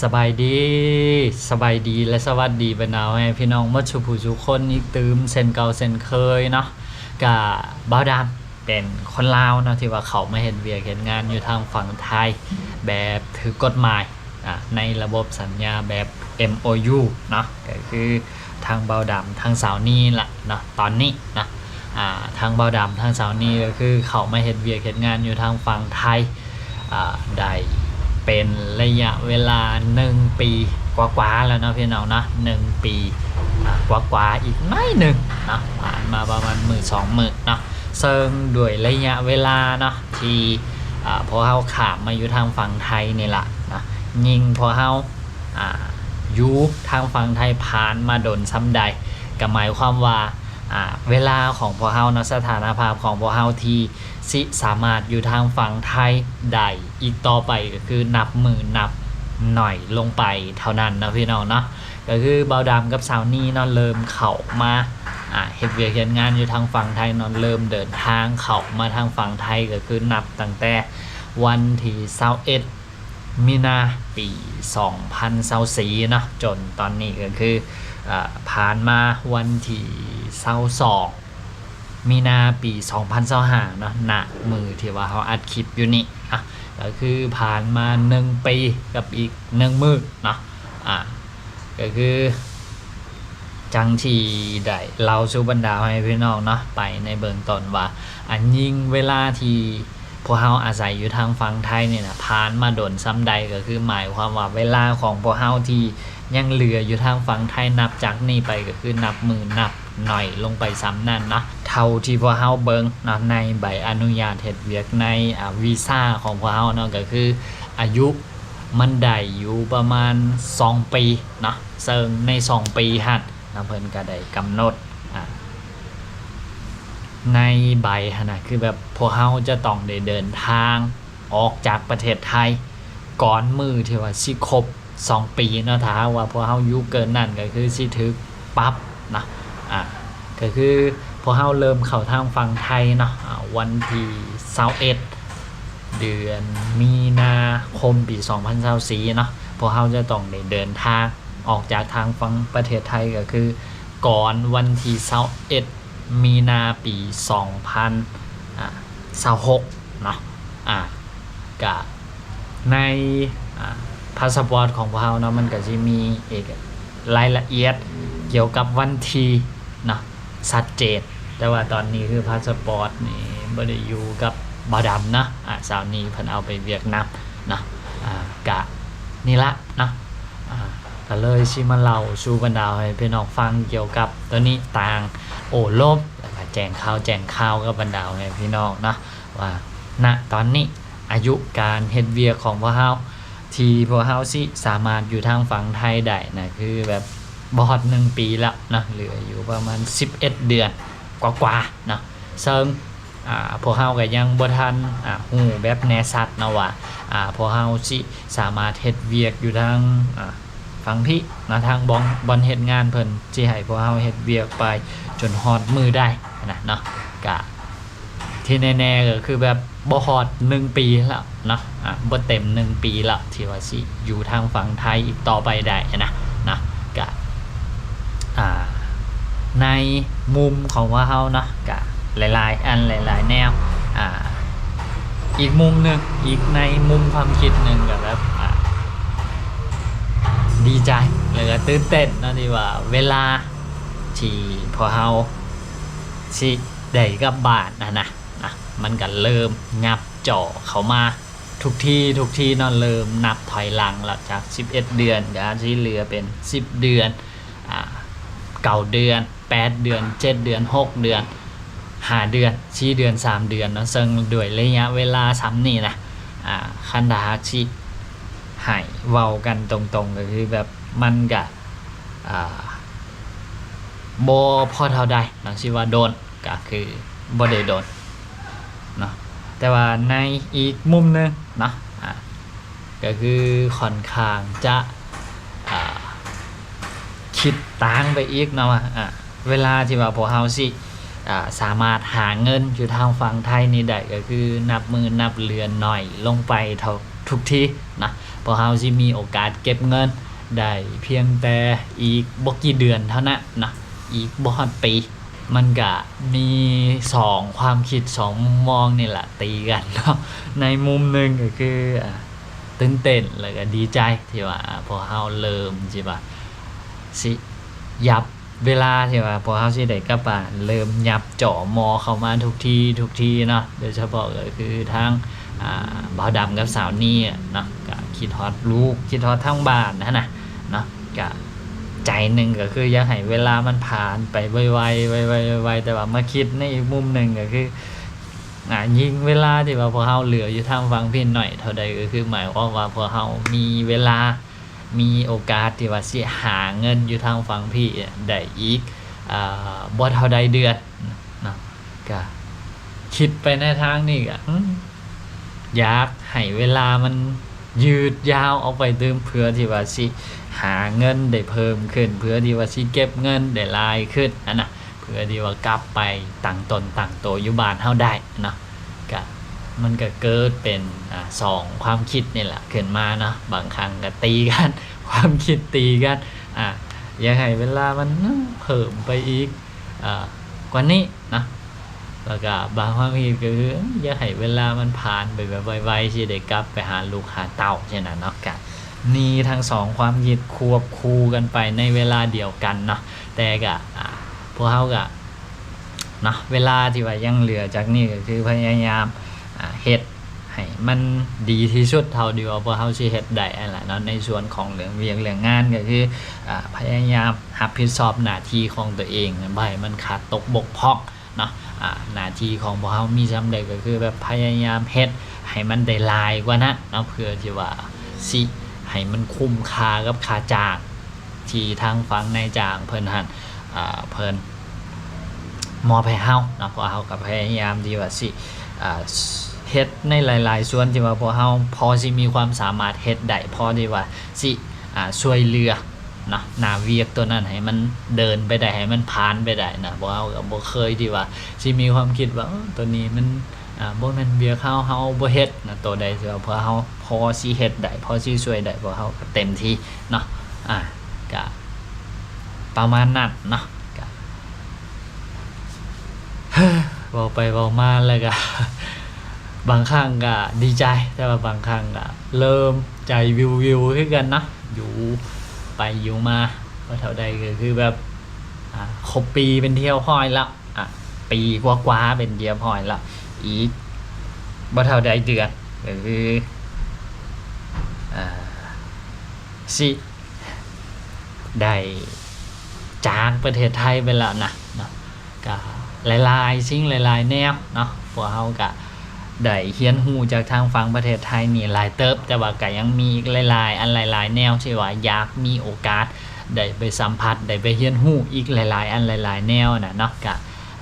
ສະບາຍດີ ສະບາຍດີ ແລະ ສະຫວັດດີບັນດາພໍ່ແມ່ພີ່ນ້ອງໝົດສູ່ຜູ້ສູ່ຄົນອີກຕື່ມເຊັ່ນເກົ່າເຊັ່ນເຄີຍເນາະ. ກະບ່າວດຳເປັນຄົນລາວເນາະ ທີ່ວ່າເຂົ້າມາເຮັດວຽກເຮັດງານຢູ່ທາງຝັ່ງໄທແບບຖືກກົດໝາຍ ອາ ໃນລະບົບສັນຍາແບບ ເອັມໂອຢູ ເນາະ ກໍຄືທາງບ່າວດຳ ທາງສາວນີລະເນາະ ຕອນນີ້ເນາະ. ອາ ທາງບ່າວດຳ ທາງສາວນີ ກໍຄືເຂົ້າມາເຮັດວຽກເຮັດງານຢູ່ທາງຝັ່ງໄທ ອາ ໄດ້ເປັນໄລຍະເວລາໜຶ່ງປີກວ່າໆແລ້ວເນາະ ພີ່ນ້ອງເນາະ ໜຶ່ງປີ ອາ ກວ່າໆ ອີກໜ້ອຍໜຶ່ງເນາະ ຜ່ານມາປະມານມື້ສອງມື້ເນາະ. ເຊິ່ງດ້ວຍໄລຍະເວລາເນາະ ທີ່ ອາ ພວກເຮົາຂ້າມມາຢູ່ທາງຝັ່ງໄທນີ້ລະເນາະ ຍິ່ງພວກເຮົາ ອາ ຢູ່ທາງຝັ່ງໄທຜ່ານມາດົນສ່ຳໃດ ກໍໝາຍຄວາມວ່າ ອາ ເວລາຂອງພວກເຮົາເນາະ ສະຖານະພາບຂອງພວກເຮົາທີ່ຊິສາມາດຢູ່ທາງຝັ່ງໄທໄດ້ອີກຕໍ່ໄປ ກໍຄືນັບມື້ນັບໜ້ອຍລົງໄປເທົ່ານັ້ນເນາະ ພີ່ນ້ອງເນາະ. ກໍຄືບ່າວດຳກັບສາວນີເນາະ ເລີ່ມເຂົ້າມາ ອາ ເຮັດວຽກເຮັດງານຢູ່ທາງຝັ່ງໄທເນາະ ເລີ່ມເດີນທາງເຂົ້າມາທາງຝັ່ງໄທ ກໍຄືນັບຕັ້ງແຕ່ວັນທີຊາວເອັດ ມີນາ ປີສອງພັນຊາວສີ່ເນາະ ຈົນຕອນນີ້ກໍຄື ອາ ຜ່ານມາວັນທີຊາວສອງ ມີນາ ປີສອງພັນຊາວຫ້າເນາະ ນະ ມື້ທີ່ວ່າເຮົາອັດຄລິບຢູ່ນີ້ ອາ ກໍຄືຜ່ານມາໜຶ່ງປີກັບອີກໜຶ່ງມື້ເນາະ. ອາ ກໍຄື ຈັ່ງທີ່ໄດ້ເລົ່າສູ່ບັນດາພໍ່ແມ່ພີ່ນ້ອງເນາະ ໄປໃນເບື້ອງຕົ້ນວ່າ ອາ ຍິ່ງເວລາທີ່ພວກເຮົາອາໄສຢູ່ທາງຝັ່ງໄທນີ້ນະ ຜ່ານມາດົນສ່ຳໃດ ກໍຄືໝາຍຄວາມວ່າເວລາຂອງພວກເຮົາທີ່ຍັງເຫຼືອຢູ່ທາງຝັ່ງໄທ ນັບຈາກນີ້ໄປ ກໍຄືນັບມື້ນັບໜ້ອຍລົງໄປສ່ຳນັ້ນເນາະ. ເທົ່າທີ່ພວກເຮົາເບິ່ງເນາະ ໃນໃບອະນຸຍາດເຮັດວຽກ ໃນ ອາ ວີຊາຂອງພວກເຮົາເນາະ ກໍຄືອາຍຸ ມັນໄດ້ຢູ່ປະມານສອງປີເນາະ ເຊິ່ງໃນສອງປີຫັ້ນນະ ເພິ່ນກໍໄດ້ກຳນົດ ອາ ໃນໃບຫັ້ນນະ ຄືແບບພວກເຮົາຈະຕ້ອງໄດ້ເດີນທາງອອກຈາກປະເທດໄທ ກ່ອນມື້ທີ່ວ່າຊິຄົບສອງປີເນາະ. ຖ້າຫາກວ່າພວກເຮົາຢູ່ເກີນນັ້ນ ກໍຄືຊິຖືກປັບເນາະ ອາ ກໍຄືພວກເຮົາເລີ່ມເຂົ້າທາງຝັ່ງໄທເນາະ ອາ ວັນທີຊາວເອັດ ເດືອນມີນາຄົມ ປີສອງພັນຊາວສີ່ເນາະ ພວກເຮົາຈະຕ້ອງໄດ້ເດີນທາງອອກຈາກທາງຝັ່ງປະເທດໄທ ກໍຄືກ່ອນວັນທີຊາວເອັດ ມີນາ ປີສອງພັນຊາວຫົກເນາະ. ອາ ກະໃນ ອາ ພາສະປອດຂອງພວກເຮົາເນາະ ມັນກະຊິມີເອກະ ລາຍລະອຽດກ່ຽວກັບວັນທີເນາະ ຊັດເຈນ ແຕ່ວ່າຕອນນີ້ຄືພາສະປອດນີ້ບໍ່ໄດ້ຢູ່ກັບບ່າວດຳເນາະ ອາ ສາວນີເພິ່ນເອົາໄປວຽດນາມເນາະ. ອາ ກະນີ້ລະເນາະ ອາ ກະເລີຍຊິມາເລົ່າສູ່ບັນດາໃຫ້ພີ່ນ້ອງຟັງກ່ຽວກັບໂຕນີ້ ຕ່າງໂອ້ລົມ ແລ້ວກະແຈ້ງຂ່າວ ແຈ້ງຂ່າວກັບບັນດາໃຫ້ພີ່ນ້ອງເນາະ ວ່າ ນະ ຕອນນີ້ ອາຍຸການເຮັດວຽກຂອງພວກເຮົາ ທີ່ພວກເຮົາຊິສາມາດຢູ່ທາງຝັ່ງໄທໄດ້ນະ ຄືແບບບໍ່ຮອດໜຶ່ງປີແລ້ວເນາະ ເຫຼືອຢູ່ປະມານສິບເອັດເດືອນກວ່າໆເນາະ. ເຊິ່ງ ອາ ພວກເຮົາກໍຍັງບໍ່ທັນ ອາ ຮູ້ແບບແນ່ຊັດເນາະວ່າ ອາ ພວກເຮົາຊິສາມາດເຮັດວຽກຢູ່ທາງ ອາ ຝັ່ງພີ້ເນາະ ທາງບ່ອນ ບ່ອນເຮັດງານເພິ່ນຊິໃຫ້ພວກເຮົາເຮັດວຽກໄປຈົນຮອດມື້ໃດນະເນາະ. ກະ ທີ່ແນ່ໆກໍຄືແບບບໍ່ຮອດໜຶ່ງປີແລ້ວເນາະ ອາ ບໍ່ເຕັມໜຶ່ງປີແລ້ວ ທີ່ວ່າຊິຢູ່ທາງຝັ່ງໄທອີກຕໍ່ໄປໄດ້ນະ ນະ. ກະ ອາ ໃນມຸມຂອງພວກເຮົາເນາະ ກະຫຼາຍໆອັນ ຫຼາຍໆແນວ ອາ ອີກມຸມໜຶ່ງ ອີກໃນມຸມຄວາມຄິດໜຶ່ງ ກໍແບບ ອາ ດີໃຈ ແລ້ວກໍຕື່ນເຕັ້ນເນາະ ທີ່ວ່າເວລາທີ່ພວກເຮົາຊິໄດ້ກັບບ້ານນະ ນະ ນະ ມັນກໍເລີ່ມຫຍັບຈໍ່ເຂົ້າມາທຸກທີ ທຸກທີເນາະ ເລີ່ມນັບຖອຍຫຼັງແລ້ວ ຈາກສິບເອັດເດືອນ ກໍອາດຊິເຫຼືອເປັນສິບເດືອນ ອາ ເກົ້າເດືອນ ແປດເດືອນ ເຈັດເດືອນ ຫົກເດືອນ ຫ້າເດືອນ ສີ່ເດືອນ ສາມເດືອນເນາະ. ເຊິ່ງດ້ວຍໄລຍະເວລາສ່ຳນີ້ນະ ອາ ຄັນຖ້າຫາກຊິໃຫ້ເວົ້າກັນຕົງໆ ກໍຄືແບບມັນກະ ອາ ບໍ່ພໍເທົ່າໃດເນາະ ຊິວ່າດົນ ກະຄືບໍ່ໄດ້ດົນເນາະ. ແຕ່ວ່າໃນອີກມຸມໜຶ່ງເນາະ ອາ ກໍຄືຂ້ອນຂ້າງຈະ ອາ ຄິດຕ່າງໄປອີກເນາະວ່າ ອາ ເວລາທີ່ວ່າພວກເຮົາຊິ ອາ ສາມາດຫາເງິນຢູ່ທາງຝັ່ງໄທນີ້ໄດ້ ກໍຄືນັບມື້ນັບເດືອນໜ້ອຍລົງໄປເທົ່າ ທຸກທີເນາະ. ພວກເຮົາຊິມີໂອກາດເກັບເງິນໄດ້ພຽງແຕ່ອີກບໍ່ກີ່ເດືອນເທົ່ານັ້ນເນາະ, ອີກບໍ່ຮອດປີ. ມັນກະມີສອງຄວາມຄິດ ສອງມຸມມອງນີ້ແຫຼະຕີກັນເນາະ. ໃນມຸມໜຶ່ງກໍຄື ອາ ຕື່ນເຕັ້ນ ແລ້ວກໍດີໃຈທີ່ວ່າ ອາ ພວກເຮົາເລີ່ມທີ່ວ່າຊິຫຍັບເວລາທີ່ວ່າພວກເຮົາຊິໄດ້ກັບບ້ານ ເລີ່ມຫຍັບຈໍ່ມໍ່ເຂົ້າມາທຸກທີ ທຸກທີເນາະ. ໂດຍສະເພາະກໍຄືທາງ ອາ ບ່າວດຳກັບສາວນີເນາະ ກໍຄິດຮອດລູກ ຄິດຮອດທາງບ້ານຫັ້ນນະເນາະ. ກະໃຈໜຶ່ງກໍຄືຢາກໃຫ້ເວລາມັນຜ່ານໄປໄວໆ ໄວໆ ໄວໆ ແຕ່ວ່າມາຄິດໃນອີກມຸມໜຶ່ງກໍຄື ອາ ຍິ່ງເວລາທີ່ວ່າພວກເຮົາເຫຼືອຢູ່ທາງຝັ່ງພີ້ໜ້ອຍເທົ່າໃດ ກໍຄືໝາຍຄວາມວ່າພວກເຮົາມີເວລາ ມີໂອກາດທີ່ວ່າຊິຫາເງິນຢູ່ທາງຝັ່ງພີ້ໄດ້ອີກ ອາ ບໍ່ເທົ່າໃດເດືອນເນາະ. ກະຄິດໄປໃນທາງນີ້ກະ ອືມ ຢາກໃຫ້ເວລາມັນຍືດຍາວອອກໄປຕື່ມ ເພື່ອທີ່ວ່າຊິຫາເງິນໄດ້ເພີ່ມຂຶ້ນ ເພື່ອທີ່ວ່າຊິເກັບເງິນໄດ້ຫຼາຍຂຶ້ນຫັ້ນນະ ເພື່ອທີ່ວ່າກັບໄປຕັ້ງຕົນຕັ້ງໂຕຢູ່ບ້ານເຮົາໄດ້ເນາະ. ກະ ມັນກະເກີດເປັນ ອາ ສອງຄວາມຄິດນີ້ແຫຼະຂຶ້ນມາເນາະ. ບາງຄັ້ງກະຕີກັນ ຄວາມຄິດຕີກັນ ອາ ຢາກໃຫ້ເວລາມັນ ອືມ ເພີ່ມໄປອີກ ອາ ກວ່ານີ້ເນາະ. ແລ້ວກະບາງຄວາມຄິດກໍຄື ຢາກໃຫ້ເວລາມັນຜ່ານໄປແບບໄວໆ ຊິໄດ້ກັບໄປຫາລູກຫາເຕົ້າຊີ້ນະເນາະ. ກະມີທັງສອງຄວາມຄິດຄວບຄູ່ກັນໄປໃນເວລາດຽວກັນເນາະ. ແຕ່ກະ ອາ ພວກເຮົາກະເນາະ ເວລາທີ່ວ່າຍັງເຫຼືອຈາກນີ້ກໍຄືພະຍາຍາມ ອາ ເຮັດໃຫ້ມັນດີທີ່ສຸດເທົ່າທີ່ວ່າພວກເຮົາຊິເຮັດໄດ້ຫັ້ນລະເນາະ. ໃນສ່ວນຂອງເລື່ອງວຽກເລື່ອງງານກໍຄື ອາ ພະຍາຍາມຮັບຜິດຊອບໜ້າທີ່ຂອງຕົວເອງ ບໍ່ໃຫ້ມັນຂາດຕົກບົກຜ່ອງ ເນາະ. ອາ ໜ້າທີ່ຂອງພວກເຮົາມີສ່ຳໃດ ກໍຄືແບບພະຍາຍາມເຮັດໃຫ້ມັນໄດ້ຫຼາຍກວ່ານັ້ນເນາະ ເພື່ອທີ່ວ່າຊິໃຫ້ມັນຄຸ້ມຄ່າກັບຄ່າຈ້າງທີ່ທາງຝັ່ງນາຍຈ້າງເພິ່ນຫັ້ນ ອາ ເພິ່ນມອບໃຫ້ເຮົາເນາະ. ພວກເຮົາກໍພະຍາຍາມທີ່ວ່າຊິ ອາ ເຮັດໃນຫຼາຍໆສ່ວນທີ່ວ່າພວກເຮົາພໍຊິມີຄວາມສາມາດເຮັດໄດ້ ພໍທີ່ວ່າຊິ ອາ ຊ່ວຍເຫຼືອ ເນາະ ໜ້າວຽກຕົວນັ້ນໃຫ້ມັນເດີນໄປໄດ້ ໃຫ້ມັນຜ່ານໄປໄດ້ນະ. ພວກເຮົາກໍບໍ່ເຄີຍທີ່ວ່າຊິມີຄວາມຄິດວ່າ ເອີ ຕົວນີ້ມັນ ອາ ບໍ່ແມ່ນວຽກເຮົາ ເຮົາບໍ່ເຮັດນະ. ຕົວໃດທີ່ວ່າພວກເຮົາພໍຊິເຮັດໄດ້ ພໍຊິຊ່ວຍໄດ້ ພວກເຮົາກໍເຕັມທີ່ເນາະ. ອາ ກະປະມານນັ້ນເນາະ. ກະ ເວົ້າໄປເວົ້າມາແລ້ວກະ ບາງຄັ້ງກະດີໃຈ ແຕ່ວ່າບາງຄັ້ງກະເລີ່ມໃຈວິວໆຄືກັນເນາະ. ຢູ່ໄປຢູ່ມາບໍ່ເທົ່າໃດກໍຄືແບບ ອາ ຄົບປີເປັນທີ່ຮຽບຮ້ອຍແລ້ວ ອາ ປີກວ່າໆເປັນທີ່ຮຽບຮ້ອຍແລ້ວ ອີກບໍ່ເທົ່າໃດເດືອນກໍຄື ອາ ຊິໄດ້ຈາກປະເທດໄທໄປແລ້ວນະເນາະ. ກະຫຼາຍໆສິ່ງຫຼາຍໆແນວເນາະ ພວກເຮົາກະໄດ້ຮຽນຮູ້ຈາກທາງຝັ່ງປະເທດໄທນີ້ຫຼາຍເຕີບ ແຕ່ວ່າກະຍັງມີອີກຫຼາຍໆອັນຫຼາຍໆແນວທີ່ວ່າຢາກມີໂອກາດໄດ້ໄປສຳຜັດ ໄດ້ໄປຮຽນຮູ້ອີກຫຼາຍໆອັນຫຼາຍໆແນວນະເນາະ. ກະ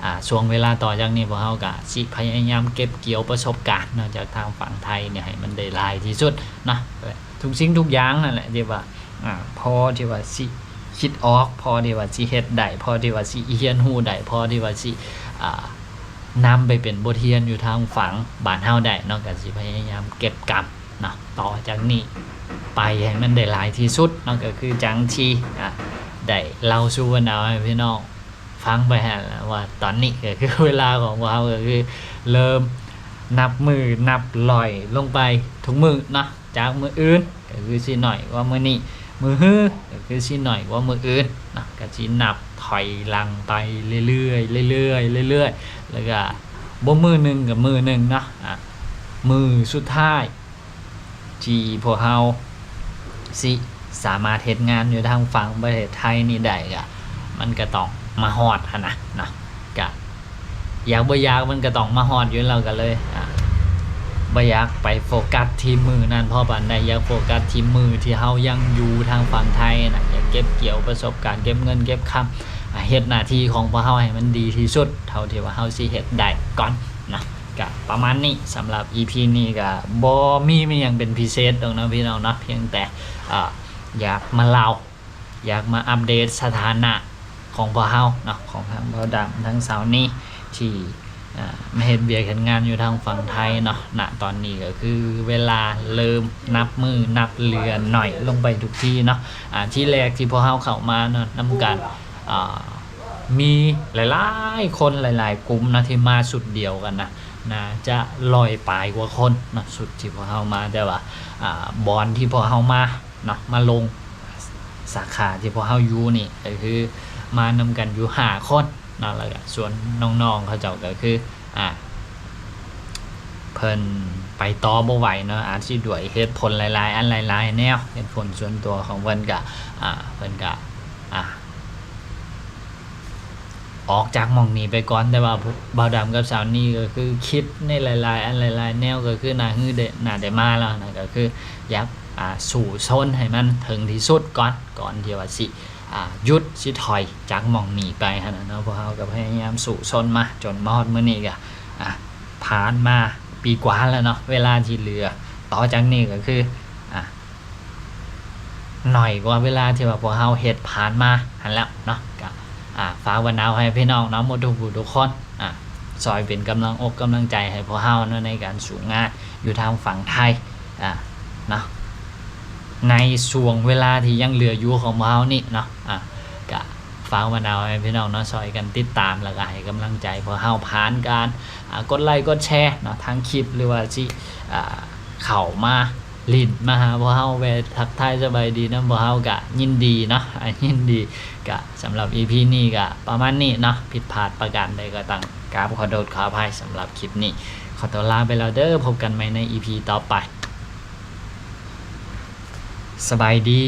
ອາ ຊ່ວງເວລາຕໍ່ຈາກນີ້ ພວກເຮົາກະຊິພະຍາຍາມເກັບກ່ຽວປະສົບການເນາະ ຈາກທາງຝັ່ງໄທນີ້ໃຫ້ມັນໄດ້ຫຼາຍທີ່ສຸດເນາະ. ທຸກສິ່ງທຸກຢ່າງນັ້ນແຫຼະທີ່ວ່າ ອາ ພໍທີ່ວ່າຊິຄິດອອກ ພໍທີ່ວ່າຊິເຮັດໄດ້ ພໍທີ່ວ່າຊິຮຽນຮູ້ໄດ້ ພໍທີ່ວ່າຊິ ອາ ນຳໄປເປັນບົດຮຽນຢູ່ທາງຝັ່ງບ້ານເຮົາໄດ້ເນາະ ກໍຊິພະຍາຍາມເກັບກຳເນາະ ຕໍ່ຈາກນີ້ໄປໃຫ້ມັນໄດ້ຫຼາຍທີ່ສຸດເນາະ. ກໍຄືຈັ່ງທີ່ ອາ ໄດ້ເລົ່າສູ່ບັນດາພີ່ນ້ອງຟັງໄປຫັ້ນແຫຼະ ວ່າຕອນນີ້ກໍຄືເວລາຂອງພວກເຮົາກໍຄືເລີ່ມນັບມື້ນັບຫຼອຍລົງໄປທຸກມື້ເນາະ. ຈາກມື້ອື່ນກໍຄືຊິໜ້ອຍກວ່າມື້ນີ້ ມື້ຮືກໍຄືຊິໜ້ອຍກວ່າມື້ອື່ນເນາະ. ກໍຊິນັບຖອຍຫຼັງໄປເລື້ອຍໆ ເລື້ອຍໆ ເລື້ອຍໆ ແລ້ວກໍບໍ່ມື້ໜຶ່ງກໍມື້ໜຶ່ງເນາະ. ອາ ມື້ສຸດທ້າຍທີ່ພວກເຮົາຊິສາມາດເຮັດງານຢູ່ທາງຝັ່ງປະເທດໄທນີ້ໄດ້ ກໍມັນກໍຕ້ອງມາຮອດຫັ້ນນະເນາະ. ກະຢາກບໍ່ຢາກມັນກໍຕ້ອງມາຮອດຢູ່ແລ້ວ ກໍເລີຍ ອາ ບໍ່ຢາກໄປໂຟກັສທີ່ມື້ນັ້ນພໍປານໃດ ຢາກໂຟກັສທີ່ມື້ທີ່ເຮົາຍັງຢູ່ທາງຝັ່ງໄທນະ ຢາກເກັບກ່ຽວປະສົບການ ເກັບເງິນເກັບຄຳ ອາ ເຮັດໜ້າທີ່ຂອງພວກເຮົາໃຫ້ມັນດີທີ່ສຸດເທົ່າທີ່ວ່າເຮົາຊິເຮັດໄດ້ກ່ອນນະ. ກະປະມານນີ້ ສຳລັບອີພີນີ້ກະບໍ່ມີ ມີຫຍັງເປັນພິເສດດອກເນາະພີ່ນ້ອງເນາະ ພຽງແຕ່ ອາ ຢາກມາເລົ່າ ຢາກມາອັບເດດສະຖານະຂອງພວກເຮົາເນາະ ຂອງທັງບ່າວດຳ ທັງສາວນີ ທີ່ ອ່າ ມາເຮັດວຽກເຮັດງານຢູ່ທາງຝັ່ງໄທເນາະ. ນະຕອນນີ້ກໍຄືເວລາເລີ່ມນັບມື້ນັບເດືອນໜ້ອຍລົງໄປທຸກທີເນາະ. ອ່າ ທີແລກທີ່ພວກເຮົາເຂົ້າມາເນາະ ນຳກັນ ອ່າ ມີຫຼາຍໆຄົນ ຫຼາຍໆກຸ່ມນະ ທີ່ມາຊຸດດຽວກັນນະ ໜ້າຈະຮ້ອຍປາຍກວ່າຄົນເນາະ ຊຸດທີ່ພວກເຮົາມາ. ແຕ່ວ່າ ອ່າ ບ່ອນທີ່ພວກເຮົາມາເນາະ ມາລົງສາຂາທີ່ພວກເຮົາຢູ່ນີ້ ກໍຄືມານຳກັນຢູ່ຫ້າຄົນເນາະ. ແລ້ວກໍສ່ວນນ້ອງໆເຂົາເຈົ້າກໍຄື ອ່າ ເພິ່ນໄປຕໍ່ບໍ່ໄຫວເນາະ ອາດຊິດ້ວຍເຫດຜົນຫຼາຍໆອັນ ຫຼາຍໆແນວ. ເຫດຜົນສ່ວນຕົວຂອງເພິ່ນກະ ອ່າ ເພິ່ນກະ ອ່າ ອອກຈາກໝ່ອງນີ້ໄປກ່ອນ. ແຕ່ວ່າບ່າວດຳກັບສາວນີກໍຄືຄິດໃນຫຼາຍໆອັນ ຫຼາຍໆແນວ ກໍຄືໜ້າຮືໄດ້ ໜ້າໄດ້ມາແລ້ວນະ ກໍຄືຢາກ ອ່າ ສູ້ຊົນໃຫ້ມັນເຖິງທີ່ສຸດກ່ອນ ກ່ອນທີ່ວ່າຊິ ອ່າ ຢຸດ ຊິຖອຍຈາກໝ່ອງນີ້ໄປຫັ້ນນະເນາະ. ພວກເຮົາກໍພະຍາຍາມສູ້ຊົນມາຈົນມາຮອດມື້ນີ້ກໍ ອ່າ ຜ່ານມາປີກວ່າແລ້ວເນາະ. ເວລາທີ່ເຫຼືອຕໍ່ຈາກນີ້ກໍຄື ອ່າ ໜ້ອຍກວ່າເວລາທີ່ວ່າພວກເຮົາເຮັດຜ່ານມາຫັ້ນແລ້ວເນາະ. ກໍ ອ່າ ຝາກບັນດາໃຫ້ພີ່ນ້ອງເນາະ ໝົດທຸກຜູ້ທຸກຄົນ ອ່າ ຊ່ອຍເປັນກຳລັງອົກກຳລັງໃຈໃຫ້ພວກເຮົາເນາະ ໃນການສູ້ງານຢູ່ທາງຝັ່ງໄທ ອ່າ ເນາະ ໃນຊ່ວງເວລາທີ່ຍັງເຫຼືອຢູ່ຂອງພວກເຮົານີ້ເນາະ. ອ່າ ກະຝາກບັນດາໃຫ້ພີ່ນ້ອງເນາະ ຊ່ອຍກັນຕິດຕາມ ແລ້ວກະໃຫ້ກຳລັງໃຈພວກເຮົາຜ່ານການ ອ່າ ກົດໄລກົດແຊເນາະ ທາງຄລິບ ຫຼືວ່າຊິ ອ່າ ເຂົ້າມາຫຼິ້ນມາຫາພວກເຮົາ ແວ່ທັກທາຍສະບາຍດີນຳພວກເຮົາກະຍິນດີເນາະ ອ່າ ຍິນດີ. ກະສຳລັບອີພີນີ້ກະປະມານນີ້ເນາະ ຜິດພາດປະການໃດກໍຕ້ອງກາບຂໍໂທດຂໍອະໄພ. ສຳລັບຄລິບນີ້ຂໍຕົວລາໄປແລ້ວເດີ ພົບກັນໃໝ່ໃນອີພີຕໍ່ໄປ. ສະບາຍດີ.